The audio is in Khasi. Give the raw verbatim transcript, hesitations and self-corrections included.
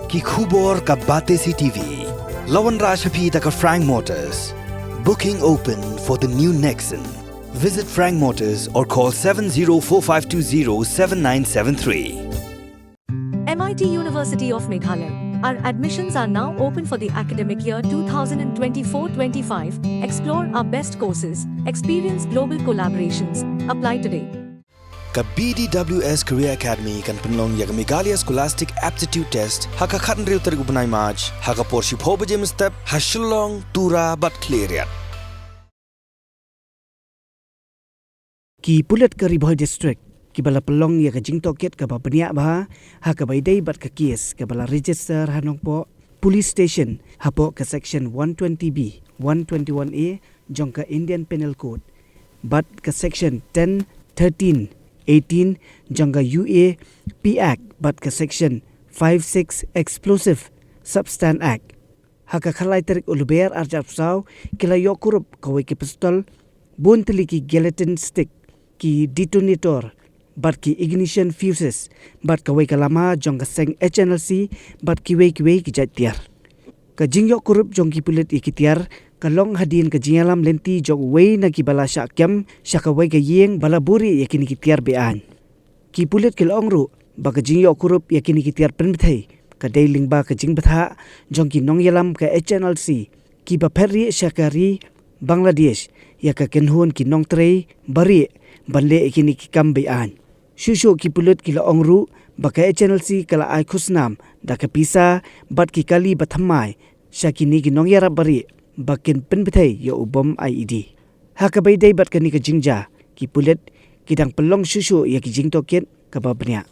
Ki khubor ka Batesi T V. La wanrah sha phi da ka Frank Motors. Booking open for the new Nexon. Visit Frank Motors or call seven zero four five two zero seven nine seven three. M I T University of Meghalaya. Our admissions are now open for the academic year twenty twenty-four twenty-five. Explore our best courses, experience global collaborations. Apply today. Ka B D W S Career Academy kan pynlong ïa ka Meghalaya Scholastic Aptitude Test ha ka khathynriew tarik u bnai March ha ka por shiphew baje mynstep ha Shillong, Tura bad Khliehriat. Ki pulit ka Ri Bhoi District kiba la pynlong ïa ka jingtohkit kaba bniah bha ha kaba ïadei bad ka kes kaba la register ha Nongpoh Police Station hapoh ka Section one twenty B, one twenty-one A jong ka Indian Penal Code bad ka Section ten, thirteen, eighteen jong ka U A P Act bad ka Section five six Explosive Substance Act. Ha ka khatlai tarik u Lber arhajar arphew saw ki la ïoh kurup kawei ka pistol, bun tylli ki gelatin stick, ki detonator bad ki ignition fuses bad kawei ka lama jong ka seng H N L C bad kiwei kiwei ki jait tiar. Ka jingïoh kurup jong ki pulit ïa ki tiar ka long hadien ka jingïalam lynti jong uwei na kiba la shah kem sha kawei ka ïing ba la buhrieh ïa kine ki tiar be-aiñ. Ki pulit ki la ong ruh ba ka jingïoh kurup ïa kine ki tiar pynbthei ka dei lyngba ka jingbthah jong ki nongïalam ka H N L C kiba phet rieh sha ka ri Bangladesh ïa ka kynhun ki nongtrei barieh ban leh ïa kine ki kam be-aiñ. Shuh shuh ki pulit ki la ong ruh ba ka H N L C ka la ai khusnam da ka pisa bad ki kali bathymmai sha kine ki nongïarap barieh ba kin pynbthei ïa u bom I E D. Ha kaba ïadei bad kane ka jingjia, ki pulit ki dang pynlong shuh shuh ïa ki jingtohkit kaba bniah.